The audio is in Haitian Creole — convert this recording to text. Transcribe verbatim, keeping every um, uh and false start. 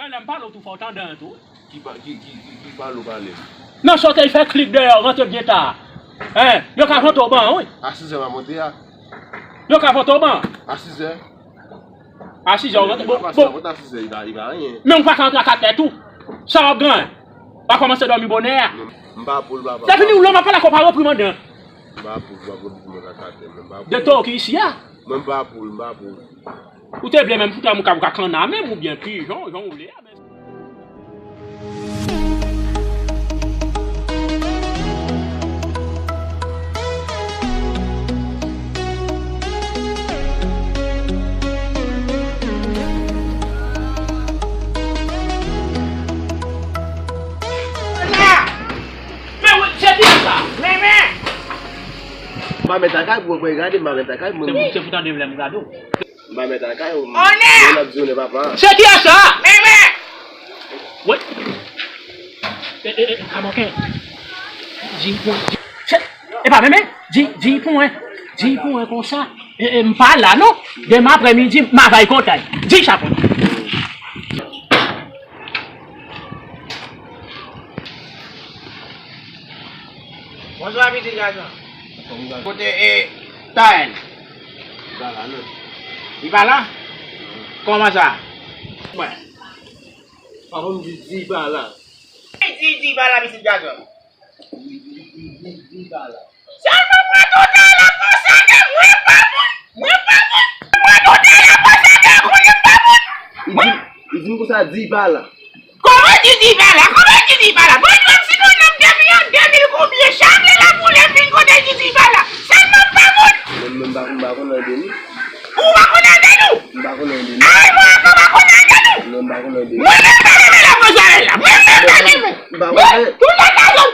Lè m pale w tou fò w tande an tou. Ki pa, ki, ki, ki, ki pale w pale m? Nan sote l fè klik dèyè w rantre byen ta. Hein, yo ka vante w ban, wi. A sizè m a monte a. Yo ka vante w ban. A sizè. A sizè w rantre. Bon, bon. Mwen pa ka rantre ak atè tou. Sa w ap gen? W a kòmanse dòmi bonè a. M pa pou l, papa. Se fini, w lè w ap pale ak w pa reprimande. M pa pou l, m pa pou l, m pa pou l. De to ki isi a. Mwen m pa pou l, m pa pou l. Ou te vle menm fout a mou ka, mou ka kanna menm oubyen pijon, jan ou vle a, men. Men wi, se ki sa? Men, men! M pa mèt lakay pou mwen gade, m pa mèt lakay mwen. Se pou, se pou tande vle m gade w. M pa mèt lakay ou, m, Onè! Mwen ap di onè papa. Se ki sa? Men, men! Wi. E, e, e, Kamoken. Di pou, di, se, e pa men, men. Di, di pou mwen. Di pou mwen konsa. E, e, m pa la, non. Demen aprèmidi, m a bay kontay. Di sa pou mwen. Bonswa, pitit gason. Kote, e, Taèl? Li pa la, non. Li pa la? Kòman sa? Mwen. Papa m di, di pa la. Di, di pa la, pitit gason. Di, di, di, di, di pa la. Sèlman mwen tonton la konsa ke mwen pa moun. Mwen pa moun. Mwen tonton la konsa ke konnen m pa moun. Li di, li di m konsa, di pa la. Kòman di, di pa la? Kòman di, di pa la? Mwen jwenn ti bonnanm depi an de mil konbyen, chak lè l ap woule m vin kote l di, di pa la. Sèlman m pa moun. Mwen menm m pa, m pa konn anyen de nou. Ou pa konn anyen de nou? M pa konn anyen de nou. Ay, mwen ankò pa konn anyen de nou. Non, m pa konn anyen de nou. Mwen menm pa renmen la konsa la. Mwen menm pa renmen. M pa konn anyen. Tout lòt la zòn.